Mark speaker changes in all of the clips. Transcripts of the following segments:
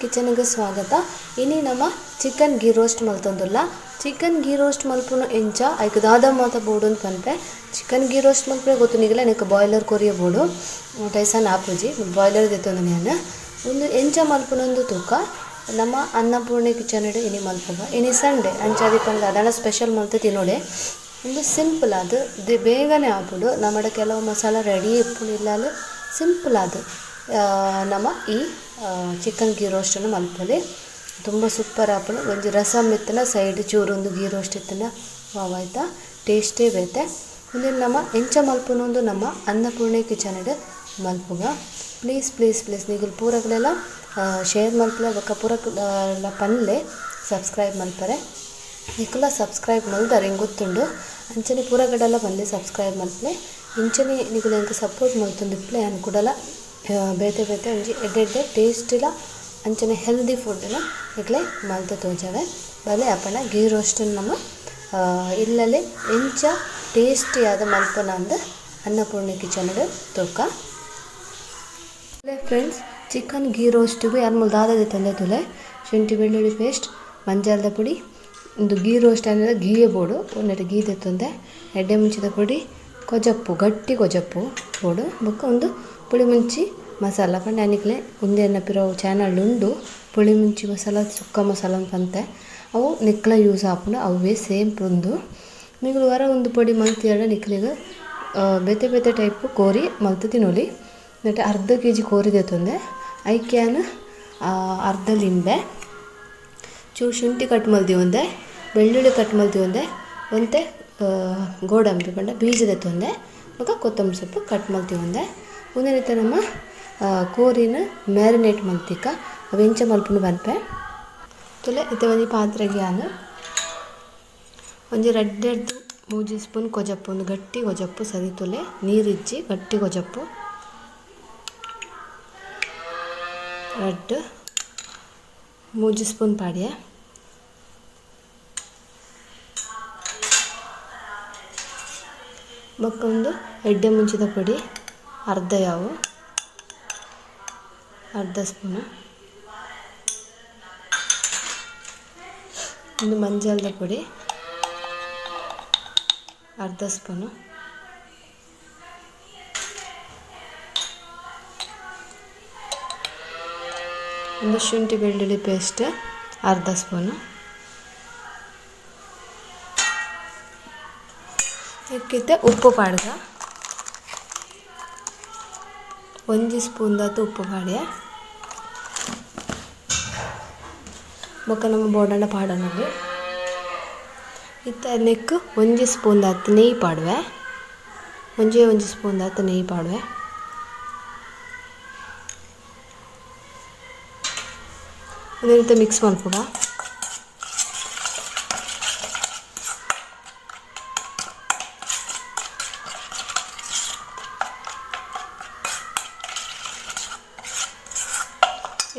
Speaker 1: ಕಿಚನ್ಗೆ ಸ್ವಾಗತ. ಇನಿ ನಮ್ಮ ಚಿಕನ್ ಗೀ ರೋಸ್ಟ್ ಮಲ್ತೊಂದುಲ್ಲ. ಚಿಕನ್ ಗೀ ರೋಸ್ಟ್ ಮಲ್ಪುನು ಎಂಚ ಐಕ್ ದಾದ ಮಾತ ಬೋಡು ಅಂತ ಪನ್ಪೆ. ಚಿಕನ್ ಗೀ ರೋಸ್ಟ್ ಮಲ್ಪರೆ ಗೊತ್ತುನಿಗಲ ನೆಕ್ ಬಾಯ್ಲರ್ ಕೊರಿಯ ಬೋಡು ಟೈಸನ್ ಆಪುಜಿ ಬಾಯ್ಲರ್ ದೆತ್ತೊಂದು ನಾನು ಉಂದು ಎಂಚ ಮಲ್ಪುನೊಂದು ತೂಕ. ನಮ್ಮ ಅನ್ನಪೂರ್ಣೆ ಕಿಚನ್ ಇನಿ ಮಲ್ಪುಗ. ಇನಿ ಸಂಡೆ ಅಂಚಾದಿ ಪಂಡ ಅದನ್ನ ಸ್ಪೆಷಲ್ ಮಲ್ತು ತಿನ್ನೋಡೆ. ಉಂದು ಸಿಂಪಲ್ ಆದ್ ಬೇಗನೆ ಆಪುಂಡು. ನಮ್ಮಡ ಕೆಲವು ಮಸಾಲ ರೆಡಿ ಇಪ್ಪುನು ಇಲ್ಲಲು ಸಿಂಪಲ್ ಆದ್ ನಮ್ಮ ಈ ಚಿಕನ್ ಗೀ ರೋಸ್ಟನ್ನು ಮಲ್ಪೊಲಿ. ತುಂಬ ಸೂಪರ್ ಆಪುಂಡು. ಒಂಜಿ ರಸಮ್ ಇತ್ತನ ಸೈಡ್ ಚೂರೊಂದು ಗೀ ರೋಸ್ಟ್ ಇತ್ತನ ವಾವಾಯ್ತಾ ಟೇಸ್ಟೇ ಬೇತೆ. ಉಂದೆನ್ ನಮ್ಮ ಎಂಚ ಮಲ್ಪುನೊಂದು ನಮ್ಮ ಅನ್ನಪೂರ್ಣೆ ಕಿಚನ್ ಮಲ್ಪುಗ. ಪ್ಲೀಸ್ ಪ್ಲೀಸ್ ಪ್ಲೀಸ್ ನಿಗುಲು ಪೂರಗಲೆಲ್ಲ ಶೇರ್ ಮಲ್ಪಲೆ ಬೊಕ್ಕ ಪೂರಕಲ ಪನ್ಲೆ ಸಬ್ಸ್ಕ್ರೈಬ್ ಮಲ್ಪರೆ. ನಿಕುಲ ಸಬ್ಸ್ಕ್ರೈಬ್ ಮಲ್ದಾರೆ ಇಂಗ್ ಗೊತ್ತುಂಡು. ಅಂಚನೆ ಪೂರಗಡಲ ಪನ್ಲೆ ಸಬ್ಸ್ಕ್ರೈಬ್ ಮಲ್ಪಲೆ. ಇಂಚನೆ ನಿಗುಲು ಎಂಕ್ ಸಪೋರ್ಟ್ ಮಲ್ತೊಂದಿಪ್ಪಲೆ. ಅನ್ ಕೂಡಲ ಬೇತೆ ಬೇತೆ ಒಂಜಿ ಎಡ್ಡೆ ಎಡ್ಡೆ ಟೇಸ್ಟಿಲ ಅಂಚನೆ ಹೆಲ್ದಿ ಫುಡ್ನ ನಿಕ್ಲೆ ಮಲ್ತ್ ತೋಜವೆ. ಬಲೆ ಅಪಣ ಗೀ ರೋಸ್ಟನ್ನು ನಮ್ಮ ಇಲ್ಲಲೆ ಎಂಚ ಟೇಸ್ಟಿಯಾದ ಮಲ್ಪುನ ಅಂದ್ ಅನ್ನಪೂರ್ಣೆ ಕಿಚನ್ ತೂಕ. ಫ್ರೆಂಡ್ಸ್, ಚಿಕನ್ ಗೀ ರೋಸ್ಟಿಗು ಯಾನ್ ಮೂಲು ದಾದ ದೆತ್ತೊಂದೆ ತೂಲೆ. ಶುಂಠಿ ಬೆಳ್ಳುಳ್ಳಿ ಪೇಸ್ಟ್, ಮಂಜಲ್ದ ಪುಡಿ, ಉಂದು ಗೀ ರೋಸ್ಟ್ ಆಂಡ ಗೀಯೇ ಬೋಡು ಒಂದೆಟ್ ಗೀ ದೆತ್ತೊಂದೆ, ಎಡ್ಡೆ ಮುಂಚಿದ ಪುಡಿ, ಕೊಜಪ್ಪು ಗಟ್ಟಿ ಕೊಜಪ್ಪು ಬೋಡು, ಬೊಕ್ಕ ಉಂದು ಪುಳಿ ಮುಂಚಿ ಮಸಾಲ ಪಂಡ ನಿಕ್ಲೆ ಉಂದೆನ ಪಿರವು ಚಾನಲ್ ಉಂಡು ಪುಳಿ ಮುಂಚಿ ಮಸಾಲ ಸುಕ್ಕ ಮಸಾಲ ಪಂತೆ ಅವು ನಿಕ್ಲ ಯೂಸ್ ಆಪುಂಡು. ಅವೇ ಸೇಮ್ ಉಂದು ನಿಗುಲು ವರ ಒಂದು ಪೊಡಿ ಮಲ್ತಿಯಡ ನಿಕ್ಲೆಗ್ ಬೇತೆ ಬೇತೆ ಟೈಪ್ ಕೋರಿ ಮಲ್ತು ತಿನ್ನೊಲಿ. ನೆಟ್ ಅರ್ಧ ಕೆ ಜಿ ಕೋರಿ ದೆತ್ತೊಂದೆ. ಐಕ್ಯಾನ್ ಅರ್ಧ ಲಿಂಬೆ, ಚೂರು ಶುಂಠಿ ಕಟ್ ಮಲ್ದಿವೊಂದೆ, ಬೆಳ್ಳುಳ್ಳಿ ಕಟ್ ಮಲ್ದಿವೊಂದೆ, ಒಂತೆ ಗೋಡಂಬಿ ಪಂಡ ಬೀಜ ದೆತ್ತೊಂದೆ, ಬೊಕ್ಕ ಕೊತ್ತಂಬರಿ ಸೊಪ್ಪು ಕಟ್ ಮಲ್ತಿವೊಂದೆ. ಉಂದೆನಿತ್ತೆ ನಮ್ಮ ಕೋರಿನ ಮ್ಯಾರಿನೇಟ್ ಮಲ್ತಿಕ ಅವು ಎಂಚ ಮಲ್ಪುನು ಪನ್ಪೆ. ತುಲೆ ಇತ್ತೆ ಒಂಜಿ ಪಾತ್ರೆಗೆ ಯಾನ್ ಒಂಜಿ ರಡ್ಡ್ ಮೂಜಿ ಸ್ಪೂನ್ ಕೊಜಪ್ಪು, ಒಂದು ಗಟ್ಟಿ ಕೊಜಪ್ಪು ಸರಿ ತುಲೆ ನೀರಿಜ್ಜಿ ಗಟ್ಟಿ ಕೊಜಪ್ಪು ರಡ್ಡ್ ಮೂಜಿ ಸ್ಪೂನ್ ಪಾಡ್ಯ. ಬೊಕ್ಕ ಒಂದು ಎಡ್ಡೆ ಮುಂಚಿದ ಪೊಡಿ ಅರ್ಧ ಯಾವು ಅರ್ಧ ಸ್ಪೂನು, ಒಂದು ಮಂಜಲ್ದ ಪುಡಿ ಅರ್ಧ ಸ್ಪೂನು, ಒಂದು ಶುಂಠಿ ಬೆಳ್ಳುಳ್ಳಿ ಪೇಸ್ಟ್ ಅರ್ಧ ಸ್ಪೂನು, ಇದಕ್ಕಿಂತ ಉಪ್ಪು ಪಾಡ್ಗ ಒಂಜಿ ಸ್ಪೂನ್ ದಾತು ಉಪ್ಪು ಪಾಡ್ಯ. ಬೊಕ್ಕ ನಮ್ಮ ಬೋಡಂಡ ಪಾಡೋನಲ್ಲಿ ಇತ್ತ ನೆಕ್ ಒಂಜಿ ಸ್ಪೂನ್ ದಾತು ನೆಯ್ಯಿ ಪಾಡುವೆ, ಒಂಜೇ ಒಂಜಿ ಸ್ಪೂನ್ ದಾತು ನೆಯ್ಯಿ ಪಾಡುವೆ. ಅದೇ ರೀತಿ ಮಿಕ್ಸ್ ಮಲ್ಪುಗ.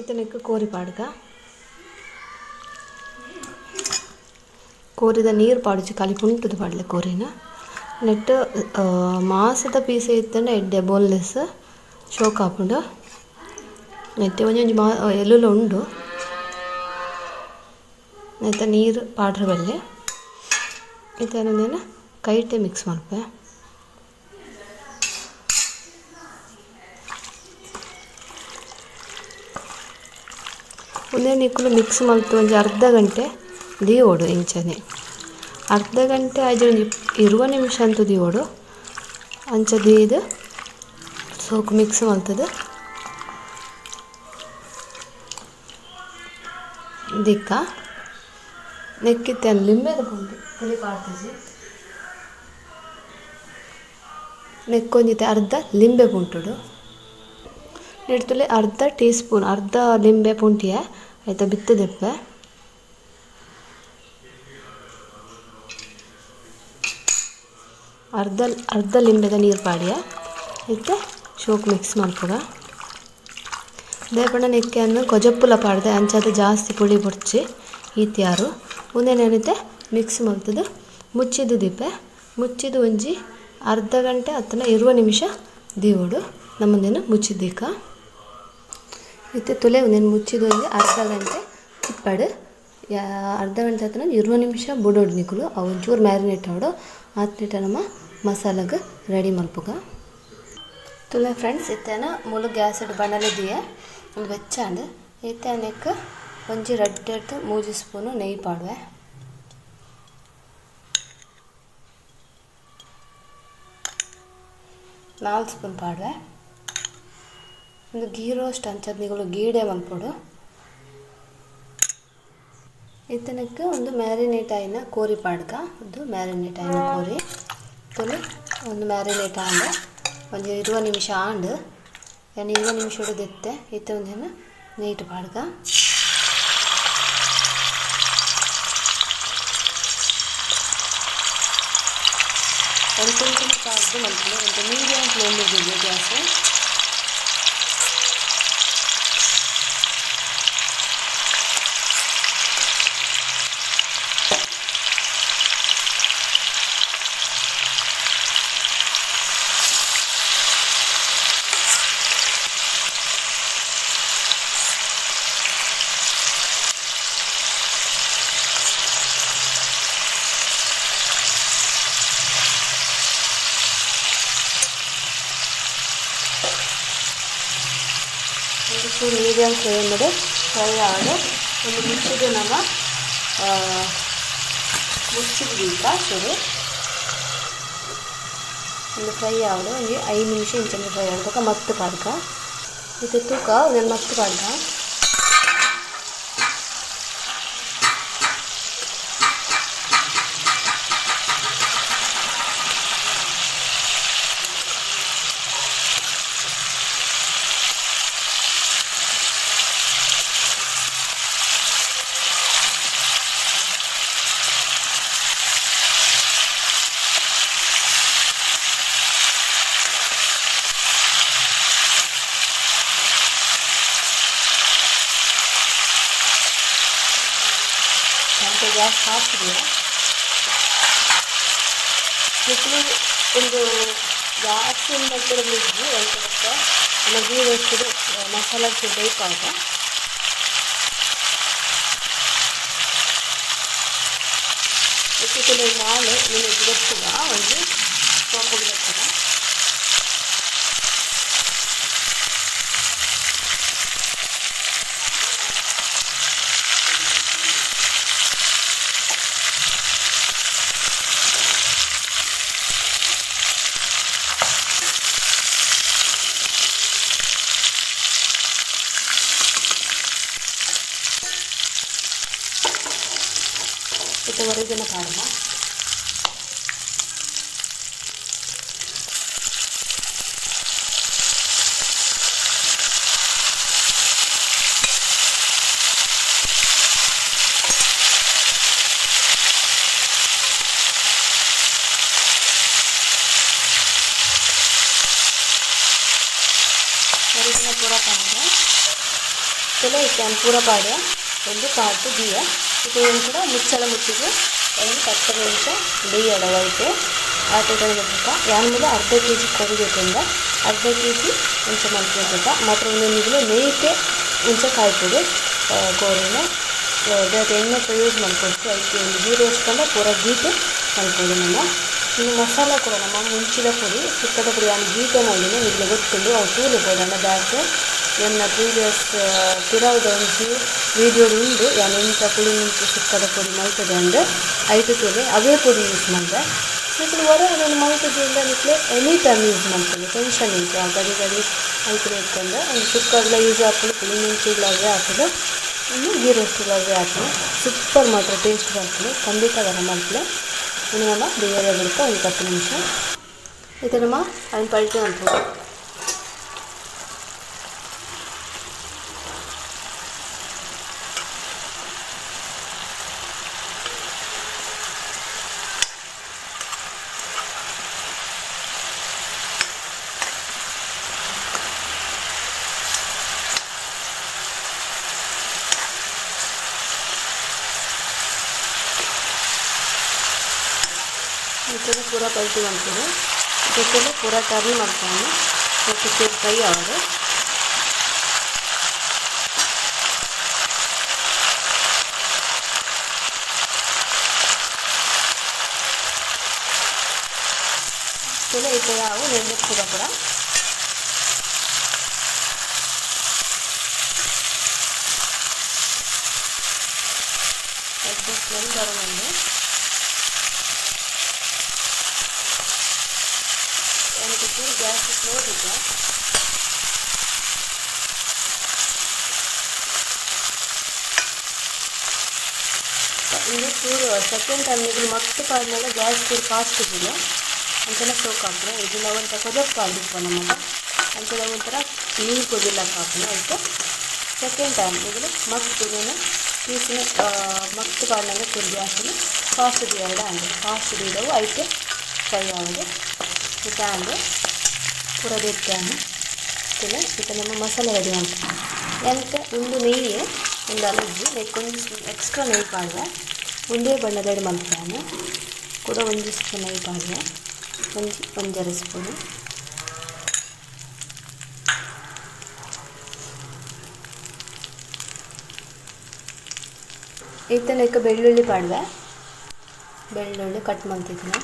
Speaker 1: ಇತ್ತನೆಕ್ ಕೋರಿ ಪಾಡ್ಗ. ಕೋರಿದ ನೀರು ಪಾಡುಜಿ ಖಾಲಿ ಪುಂಟುದು ಪಾಡ್ಲೆ ಕೋರಿನ. ನೆಟ್ ಮಾಸದ ಪೀಸೆ ಇತ್ತಂಡ ಎಡ್ಡೆ ಬೋನ್ಲೆಸ್ ಶೋಕ್ ಆಪುಂಡು. ನೆತ್ತೆ ಒಂಜೊಂಜಿ ಮಾ ಎಲ್ಲುಲ ಉಂಡು. ನೆತ್ತ ನೀರು ಪಾಡ್ರ ಬಲ್ಲೆ ಇತ್ತೇನ ಕೈಟೆ ಮಿಕ್ಸ್ ಮಲ್ಪೆ. ಒಂದೇ ನಿಕ್ಕುಲು ಮಿಕ್ಸ್ ಮಲ್ತು ಒಂಜಿ ಅರ್ಧ ಗಂಟೆ ದೀವೊಡು ಇಂಚನೆ. ಅರ್ಧ ಗಂಟೆ ಆಯ್ದು ಒಂಜಿ 20 ನಿಮಿಷ ಅಂತೂ ದೀವೊಡು. ಅಂಚ ದೀದ್ ಸೋಕು ಮಿಕ್ಸ್ ಮಲ್ತದ ದಿಕ್ಕ ನೆಕ್ಕಿತ್ತೆ ಲಿಂಬೆದ ಪುಂಡಿ ಪುಳಿ ಪಾಡ್ತಿಜಿ. ನೆಕ್ಕೊಂಜಿತೆ ಅರ್ಧ ಲಿಂಬೆ ಪುಂಟುಡು ನೆಡ್ತುಲೆ ಅರ್ಧ ಟೀ ಸ್ಪೂನ್ ಅರ್ಧ ಲಿಂಬೆ ಪುಂಟಿಯ ಆಯ್ತಾ ಬಿತ್ತದೆಪ್ಪೆ. ಅರ್ಧ ಅರ್ಧ ಲಿಂಬೆದ ನೀರು ಪಾಡ್ಯ ಇತ್ತೆ ಶೋಕ್ ಮಿಕ್ಸ್ ಮಲ್ಪುಗ. ದೇಪಂಡ ನೆಕ್ಕೆಯನ್ನು ಕೊಜಪ್ಪುಲ ಪಾಡ್ದೆ ಅಂಚಾದ ಜಾಸ್ತಿ ಪುಳಿ ಬೊಡ್ಚಿ ಈತ್ಯಾರು. ಉಂದೆನೇನಿತ್ತೆ ಮಿಕ್ಸ್ ಮಲ್ತದು ಮುಚ್ಚಿದ್ದು ದೀಪೆ. ಮುಚ್ಚಿದ್ದು ಒಂಜಿ ಅರ್ಧ ಗಂಟೆ ಅತ್ತನ 20 ನಿಮಿಷ ದೀವೊಡು. ನಮ್ಮಂದೇನು ಮುಚ್ಚಿದ್ದೀಕ. ಇತ್ತೆ ತುಲೆ ಒಂದೆನ್ ಮುಚ್ಚಿದ್ ಒಂಜಿ ಅರ್ಧ ಗಂಟೆ ಇಪ್ಪಡು ಅರ್ಧ ಗಂಟೆ ಆತನ 20 ನಿಮಿಷ ಬುಡೋಡು ನಿಕುಲು ಅವು ಒಂಚೂರು ಮ್ಯಾರಿನೇಟ್ ಆವಡು ಆತ್ನೇಟ ನಮ್ಮ ಮಸಾಲಾಗ್ ರೆಡಿ ಮಲ್ಪುಗ. ತುಲೆ ಫ್ರೆಂಡ್ಸ್ ಇತ್ತೆನ ಮುಲು ಗ್ಯಾಸ್ ಬಣಲೆ ದಿಯೆ ಒಂದು ಬೆಚ್ಚಾಂಡ್ ಇತ್ತೆ ಅನೆಕ್ ಒಂಜಿ ರಡ್ಡೆರ್ದ್ 3 ಸ್ಪೂನ್ ನೆಯ್ಯಿ ಪಾಡುವೆ. ನಾಲ್ ಸ್ಪೂನ್ ಪಾಡುವೆ. ಒಂದು ಗೀ ರೋಸ್ಟ್ ಅಂಚದ ನಿಕುಲು ಗೀಡೆ ಮಲ್ಪೊಡು. ಇತ್ತನಕ್ಕೆ ಒಂದು ಮ್ಯಾರಿನೇಟ್ ಆಯಿನ ಕೋರಿ ಪಾಡ್ಕ ಒಂದು ಮ್ಯಾರಿನೇಟ್ ಆಯಿನ ಕೋರಿ ತುಲೆ ಒಂದು ಮ್ಯಾರಿನೇಟ್ ಆಂಡ್ ಒಂಜಿ 20 ನಿಮಿಷ ಆಂಡ್ ಯಾನ್ 20 ನಿಮಿಷ ದೆತ್ತೆ ಇತ್ತೆ ಒಂದೇನ ನೀಟ್ ಪಾಡ್ಕ. ಒಂದು ಕುಂಕುಮ ಪಾಡ್ದು ಮಲ್ಪುನೆ ಒಂದು ಮೀಡಿಯಂ ಫ್ಲೇಮ್ ಇದ್ದಿದ್ದು ಗ್ಯಾಸ್. ಮೀಡಿಯಂ ಫ್ಲೇಮ್ ಫ್ರೈ ಆಡು ಒಂದು ಮುಚ್ಚಿದ ನಮ್ಮ ಮುಚ್ಚಿದ ದೀಪ ಶುರು ಒಂದು ಫ್ರೈ ಆವಡು ಒಂದು 5 ನಿಮಿಷ ಇಂಚನೆ ಫ್ರೈ ಆಡ್ಬೇಕ. ಮತ್ತೆ ಪಾಡ್ಕ ಇದು ತೂಕ ಒಂದು ಮತ್ತೆ ಪಾಡ್ಕ. ಗ್ಯಾಸ್ ಹಾಕಿದೆಯಾ ಒಂದು ಜಾಸ್ತಿ ಮಟ್ಟಿಗೆ ಒಂದು ಗೀ ರೋಸ್ಟ್ ಮಸಾಲ ಬೇಕಾಗ ಇತ್ತೀಚೆಗೆ ನಾಳೆ ನಿಮಗೆ ಗೊತ್ತಿಲ್ಲ ಒಂದು ಸೋಂಪು ಗೊತ್ತಿಲ್ಲ. ಇದುವರೆಗಿನ ಪಾಡೋಣ. ಹೊರಗಿನ ಪೂರ ಪಾಡ ತುಲೆ ಇತ್ತೆ ಪೂರ ಪಾಡ್ಯ ಒಂದು ಪಾಡ್ದು ದಿಯ ಇದು ಕೂಡ ಮುಚ್ಚಳ ಮುಚ್ಚಿಗೆ ಒಂದು 10 ನಿಮಿಷ ಬೇಯಡ ಒಳಗೆ ಆಟೋಟ ಯಾನ್ ಮೇಲೆ ಅರ್ಧ ಕೆ ಜಿ ಕೊರಿಬೇಕಂದ ಅರ್ಧ ಕೆ ಜಿ ಮುಂಚೆ ಮಲ್ಪಬೇಕ ಮಾತ್ರ ಒಂದೊಂದಿಗೆ ಮೇಯ್ತೆ ಮುಂಚೆ ಕಾಯ್ಪುಡು ಕೋರಿನ ಬೇರೆ ಎಣ್ಣೆ ಯೂಸ್ ಮಾಡ್ಕೊಡ್ತೀವಿ. ಅದಕ್ಕೆ ಒಂದು ಗೀ ರೋಸ್ಟ್ ಕಂಡ ಪೂರ ಗೀತೆ ಮಲ್ಪೊಡು ನಮ್ಮ. ಇನ್ನು ಮಸಾಲ ಕೂಡ ನಮ್ಮ ಮುಂಚಿದ ಪುಡಿ ಸುಕ್ಕದ ಪುಡಿ ನಾನು ಗೀತೆ ಮಾಡಿದ್ದೀನಿ ನಿಮಗೆ ಗೊತ್ತುಂಡು ಅವು ತೂಲು ಬೋಡಣ್ಣ ಬ್ಯಾಕ್ ಎನ್ನ ಪ್ರೀವಿಯಸ್ ಪಿರಾವ್ದ ಒಂಜಿ ವೀಡಿಯೋ ಉಂಡು ಯಾನ್ ಎಂತ ಪುಳಿ ಮುಂಚೆ ಸುಕ್ಕದ ಪುಡಿ ಮಲ್ತದೆ ಅಂದು ಐಟು ತೂಲೆ ಅವೇ ಪುಡಿ ಯೂಸ್ ಮಾಡಿದೆ. ನಿಕ್ಲು ಹೊರ ಅದನ್ನು ಮಲ್ತದೆ ನಿಕ್ಲೆ ಎನಿ ಟೈಮ್ ಯೂಸ್ ಮಾಡ್ತೀನಿ ಟೆನ್ಷನ್ ಇತ್ತು ಆ ಗಡಿ ಗಡಿ ಐಕ್ರೆ ಇಟ್ಕೊಂಡು ಒಂದು ಸುಕ್ಕದಲ್ಲ ಯೂಸ್ ಹಾಕೊಂಡು ಪುಳಿ ಮುಂಚಿಗಳಾಗೇ ಹಾಕೋದು ಇನ್ನು ಗೀ ರೋಸ್ಟ್ಗಳಾಗೇ ಹಾಕೋದು ಸೂಪರ್ ಮಾತ್ರ ಟೇಸ್ಟ್ ಬರ್ತದೆ ಖಂಡಿತ ಬರ ಮಾಡ್ತೀನಿ. ಇನ್ನು ನಮ್ಮ ಬೇರೆ ಬರುತ್ತೆ ಒಂದು 10 ನಿಮಿಷ ಇದು ನಮ್ಮ ಅದನ್ನು ಪಲ್ಟಿ ಮಾಡ್ಬೋದು. ಇದನ್ನು ಪೂರ ಪಲ್ಟಿ ಮಾಡ್ತೀನಿ, ಜೊತೆಗೆ ಪೂರ ಟರ್ನ್ ಮಾಡ್ಕೊಂಡು ಸ್ವಲ್ಪ ಫ್ರೈ ಆಗೋದು. ಇತ್ತೆ ಯಾವು ನೆಂಜೆಪ್ಪುಗ ಪೂರ ಎಡ್ಡೆ ಸ್ಮೆಲ್ ಬರೋದು எனக்கு ಚೂರು ಗ್ಯಾಸ್ ಸ್ಲೋ ಇದೆ. ಇದು ಚೂರು ಸೆಕೆಂಡ್ ಟೈಮ್ ಇದು ಮತ್ತೆ ಪಾಡ್ನಾಗ ಗ್ಯಾಸ್ ಚೂರು ಫಾಸ್ಟ್ ಇದ್ದಿಲ್ಲ ಅಂತೆಲ್ಲ ಸೋಕ್ ಹಾಕ್ರೆ ಇದನ್ನ ಒಂಥರ ಕೊದಪ್ಪ ಆಗಿಪ್ಪ ನಮ್ಮಗ ಅಂತೆಲ್ಲ ಒಂಥರ ನೀರು ಕೊದಿಲ್ಲಕ್ಕೆ ಹಾಕೋಣ. ಆಯಿತು ಸೆಕೆಂಡ್ ಟೈಮ್ ಇದು ಮಸ್ತ್ ಇದನ್ನು ಪೀಸಿನ ಮಸ್ತ್ ಪಾಡ್ನಾಗ ಚೂರು ಗ್ಯಾಸನ್ನು ಫಾಸ್ಟ್ ಎರಡು ಅಂದೆ ಫಾಸ್ಟ್ ಇಡವು ಐತೆ ಫ್ರೈ ಆಗೋದು ಇತ್ತೆ ಅಂದೆ ಪೂರ ಇತ್ತಾನೆ ಇತ್ತೆ ನಮ್ಮ ಮಸಾಲೆ ರೆಡಿ ಮಾಡ್ತೀವಿ. ಎಂತ ಒಂದು ನೆಯ್ಯಿ ಒಂದು ಅಲಜ್ಜಿ ನೆಕ್ಕೊಂದು ಎಕ್ಸ್ಟ್ರಾ ನೆಯ್ಯಿ ಪಾಡುವ ಒಂದೇ ಬಣ್ಣದ ಮಲ್ಪಾನು ಕೂಡ ಒಂದು ಸ್ಪೂನ್ ನೆಯ್ಯಿ ಪಾಡುವ ಒಂಜಿ ಒಂಜರೆ ಸ್ಪೂನು ಇತ್ತನೆಕ್ಕ ಬೆಳ್ಳುಳ್ಳಿ ಪಾಡುವೆ ಬೆಳ್ಳುಳ್ಳಿ ಕಟ್ ಮಾಡ್ತಿದ್ದೀನಿ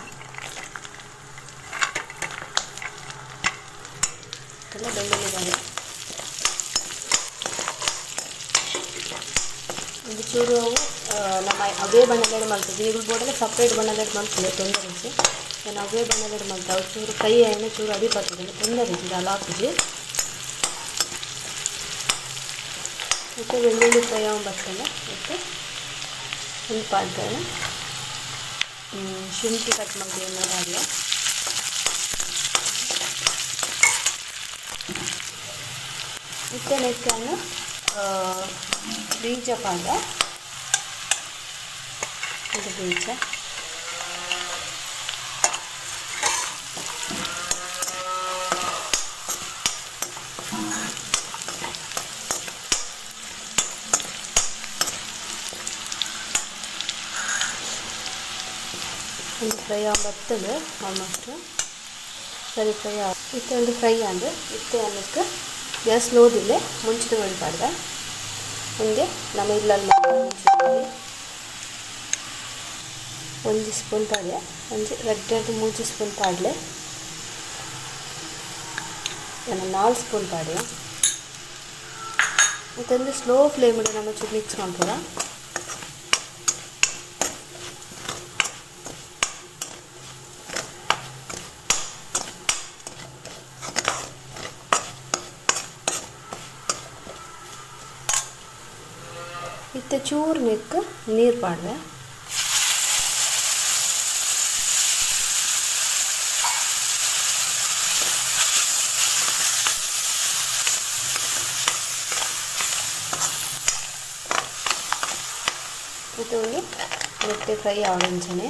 Speaker 1: ಎಲ್ಲ ಬೆಳ್ಳುಳ್ಳಿ ಪಾಡುವೆ ಒಂದು ಚೂರು ಅವು ನಮ್ಮ ಅವೇ ಬಣ್ಣದಲ್ಲಿ ಮಾಡ್ತಿದ್ವಿ. ಈಗ ಬೋರ್ಡಲ್ಲಿ ಸಪ್ರೇಟ್ ಬಣ್ಣದಲ್ಲಿ ಮಾಡ್ತೀವಿ ತೊಂದರೆ ಇಜ್ಜಿ. ನಾನು ಅವೇ ಬಣ್ಣದಲ್ಲಿ ಮಾಡ್ತೆ ಅವು ಚೂರು ಫ್ರೈ ಆಯ್ನ ಚೂರು ಅಡಿ ಬರ್ತದೆ ತೊಂದರೆ ಇಜ್ಜಿ ಅಲ್ಲ ಹಾಕಿದ್ವಿ. ಮತ್ತು ಬೆಳ್ಳುಳ್ಳಿ ಫ್ರೈ ಆಗಿ ಬರ್ತದೆ. ಮತ್ತು ಒಂದು ಪಾತ್ರೆ ಶುಂಠಿ ಕಟ್ ಮಾಡ್ತೀವಿ ಅನ್ನೋದಾಗಲಿ ಮತ್ತು ನೆಕ್ಸ್ಟ್ ನಾನು ಬೀಜ ಪಾಡ ಇದು ಬೀಜ ಒಂದು ಫ್ರೈ ಆಗಿ ಬರ್ತದೆ ಆಲ್ಮೋಸ್ಟ್ ಸರಿ ಫ್ರೈ ಇತ್ತೆ ಒಂದು ಫ್ರೈ ಅಂದರೆ ಇತ್ತೆ ಅನ್ನಕ್ಕೆ ಗ್ಯಾಸ್ ಸ್ಲೋದಿಲ್ಲ ಮುಂಚಿತ ಪಾಡ್ದೆ ಮುಂದೆ ನಮ್ಮ ಇಲ್ಲಲ್ಲಿ ಒಂದು ಸ್ಪೂನ್ ಪಾಡ್ಲೆ ಒಂಜಿ ರಡ್ಡು ಮೂಜಿ ಸ್ಪೂನ್ ಪಾಡ್ಲೆ ನಾನು 4 ಸ್ಪೂನ್ ಪಾಡ್ಲೆ. ಮತ್ತೊಂದು ಸ್ಲೋ ಫ್ಲೇಮ್ ನಮ್ಮ ಚೂರು ಮಿಕ್ಸ್ ಮಾಡ್ಬೋದ. ಇತ್ತೆ ಚೂರು ನೆಕ್ ನೀರು ಪಾಡ್ವೆ ಮತ್ತು ಒಂದು ರೊಟ್ಟೆ ಫ್ರೈ ಆವಡಂಚನೆ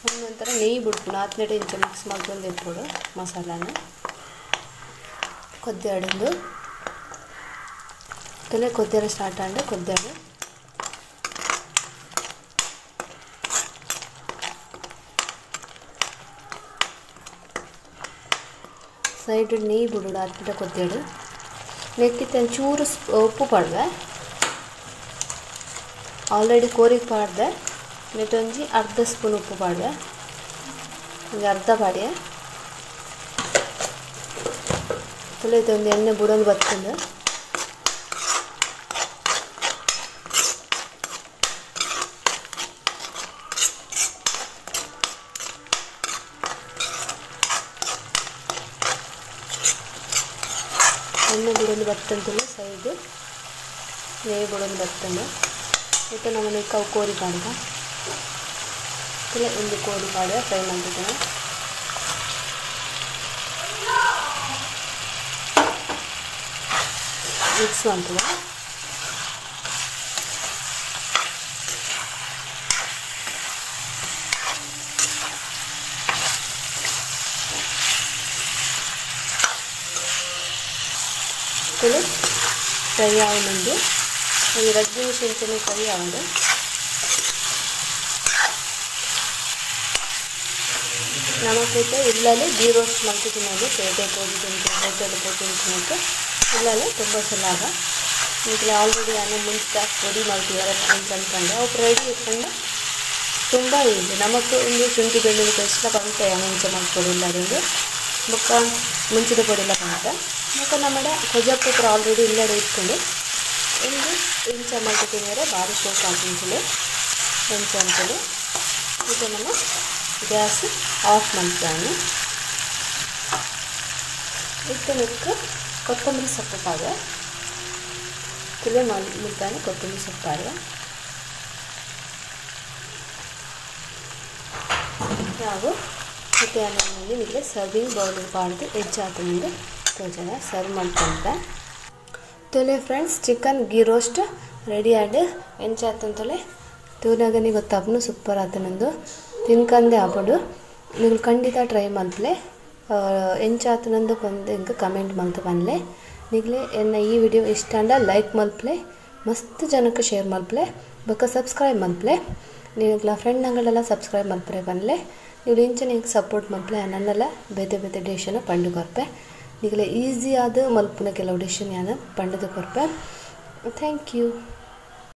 Speaker 1: ಒಂದೊಂಥರ ನೆಯ್ಯಿ ಬಿಡ್ಪುಣ ಹದಿನೆಂಟು ಇಂಚ ಮಿಕ್ಸ್ ಮಾಡ್ಕೊಂಡು ಇಟ್ಬಿಡು ಮಸಾಲಾನ ಕೊದ್ದಾಡೊಂದು ತಲೆ ಕೊದ್ದಾರ ಸ್ಟಾರ್ಟ್ ಆಂಡು ಕೊದ್ದಾಡು ಸೈಡ್ ನೆಯ್ಯಿ ಬಿಡೋಡು ಹತ್ಬಿಟ್ಟ ಕೊದ್ದಾಡು ನೆಕ್ಕಿತ್ತ ಚೂರು ಉಪ್ಪು ಪಾಡುವೆ ಆಲ್ರೆಡಿ ಕೋರಿಗೆ ಪಾಡ್ದೆ ನೆಟ್ಟೊಂಜಿ ಅರ್ಧ ಸ್ಪೂನ್ ಉಪ್ಪು ಪಾಡುವೆ ಒಂಜಿ ಅರ್ಧ ಪಾಡಿಯ ತುಲೆ ಒಂದು ಎಣ್ಣೆ ಬುಡೊಂದು ಬತ್ತಂದು ಎಣ್ಣೆ ಬುಡೊಂದು ಬತ್ತಂತಲ್ಲ ಸೈಡು ನೆಯ್ಯಿ ಬುಡೊಂದು ಬತ್ತಂದು ಮತ್ತು ನಮ್ಮ ಕವು ಕೋರಿ ಪಾಡ್ದ ಒಂದು ಕೋರಿ ಪಾಡ ಫ್ರೈ ಮಾಡ್ತಿದ್ದೇನೆ. ಮಿಕ್ಸ್ ಮಾಡ್ತೀವಿ. ಫ್ರೈ ಆವೊಂದು ಒಂದು 2 ನಿಮಿಷ ಇಂಚನೆ ಫ್ರೈ ಆವೊಂದು ನಮಕೈತೆ ಇಲ್ಲಲ್ಲಿ ಗೀ ರೋಸ್ಟ್ ಮಾಡ್ತು ತಿನ್ನೋದು ಪೇಟೆಗೆ ಹೋಗಿ ತಿಂತೀನಿ ಹೋಟೆಲ್ಗೆ ಹೋಗಿ ತಿನ್ನೋಕ್ಕೆ ಇಲ್ಲಲ್ಲಿ ತುಂಬ ಸುಲಭ. ಈಗಲೇ ಆಲ್ರೆಡಿ ನಾನು ಮುಂಚೆ ರೆಡಿ ಮಾಡ್ತಿದ್ದಾರೆ ಅಂತ ಅಂದ್ಕೊಂಡೆ ಅವ್ರು ರೆಡಿ ಇಟ್ಕೊಂಡು ತುಂಬ ಈಸಿ. ನಮಗೂ ಒಂದು ಶುಂಠಿ ಬೆಳ್ಳುಳ್ಳಿ ಪೇಸ್ಟ್ ಪಂಪೆ ಮುಂಚೆ ಮಾಡ್ಕೊಡಿಲ್ಲ ಅದೊಂದು ಬೊಕ್ಕ ಮುಂಚಿದ ಪೊಡಿಲ ಪಾಡ್ದ ಬೊಕ್ಕ ನಮ್ಮಡ ಕೊಜಪು ಪೂರ ಆಲ್ರೆಡಿ ಇಲ್ಲಡೆ ಇತ್ತ್ಂಡ್ ಇಂದು ಇಂಚ ಮಲ್ತ್ ತಿನಿಯರೆ ಬಾರಿ ಶೋಕ್ ಆಪುಂಡು ಎಂಚ ಅಂತೇಳಿ ಇತ್ತೆ ನಮ್ಮ ಗ್ಯಾಸ್ ಆಫ್ ಮಲ್ಪುವ. ಇತ್ತೆ ನೆಕ್ಕ್ ಕೊತ್ತಂಬರಿ ಸೊಪ್ಪು ಪಾಡುವ. ತುಲೆ ಮುಲ್ತಾನೆ ಕೊತ್ತಂಬರಿ ಸೊಪ್ಪು ಪಾಡುವ. ನಾವು ಮತ್ತೆ ನಿಮಗೆ ಸರ್ವಿಂಗ್ ಬೌಲ್ ಪಾಡ್ದು ಹೆಚ್ಚಾತಂದು ತೋಜನ ಸರ್ವ್ ಮಲ್ಪಂತ. ತೊಲೆ friends, chicken ghee roast ready and ಎಂಚಾತಂತೊಲೆ ತೂನಗನಿ ಗೊತ್ತಾಪುನು ಸೂಪರ್ ಆತನಂದು ತಿನ್ಕಂದೆ ಆಪುಂಡು. ನೀವು ಖಂಡಿತ ಟ್ರೈ ಮಲ್ಪಲೆ. ಎಂಚಾತನಂದು ಪಂದ್ ಎಂಕ್ ಕಮೆಂಟ್ ಮಲ್ತ್ ಪನ್ಲೆ. ನಿಗ್ಲೆ ಎನ್ನ ಈ ವಿಡಿಯೋ ಇಷ್ಟ ಅಂಡ ಲೈಕ್ ಮಲ್ಪಲೆ, ಮಸ್ತ್ ಜನಕ್ಕೆ ಶೇರ್ ಮಲ್ಪಲೆ, ಬೊಕ್ಕ ಸಬ್ಸ್ಕ್ರೈಬ್ ಮಲ್ಪಲೆ. ನಿಗ್ಲ ಫ್ರೆಂಡ್ ನಂಗಳೆಲ್ಲ ಸಬ್ಸ್ಕ್ರೈಬ್ ಮಲ್ಪರೆ ಪನ್ಲೆ. ನೀವು ಇಂಚನೆ ಎಂಕ್ ಸಪೋರ್ಟ್ ಮಲ್ಪಲೆ. ನನ್ನೆಲ್ಲ ಬೇತೆ ಬೇತೆ ಡಿಶನ್ನು ಪಂಡು ಕೊರ್ಪೆ. ನಿಗಲೆ ಈಸಿಯಾದ ಮಲ್ಪುನ ಕೆಲವು ಡಿಶ್ ಯಾನ್ ಪಂಡದ ಕೊರ್ಪೆ. Thank you.